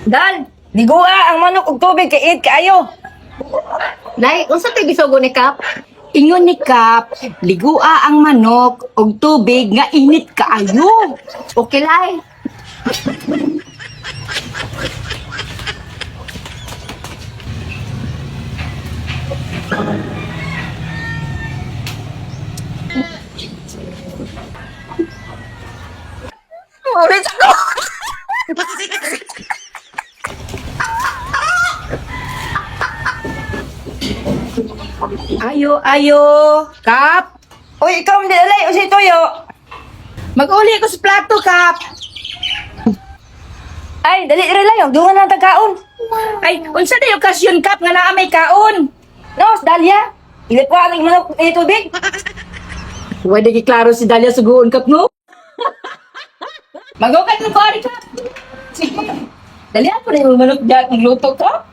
Dal, ligua ang manok og tubig kay init kaayo. Nay, unsa tay gisugo ni Kap? Ingon ni Kap, ligua ang manok og tubig nga init kaayo. Okay, Lai. Ulit ako. Ayo, ayo, Kap. Uy, ikaw hindi alay o si Toyo. Mag-uli ko sa plato, Kap. Ay, dali relay, dungan lang tagkaon. Ay, unsa day okasyon, Kap, nga naa may kaon? Nos, Dalia. Ilipwa ang manok init tubig. Pwede giklaro si Dalia suguon, Kap, no? Magukan mo ko, ari, Kap. Sige. Dalia po na yung manok dyan, magluto ka.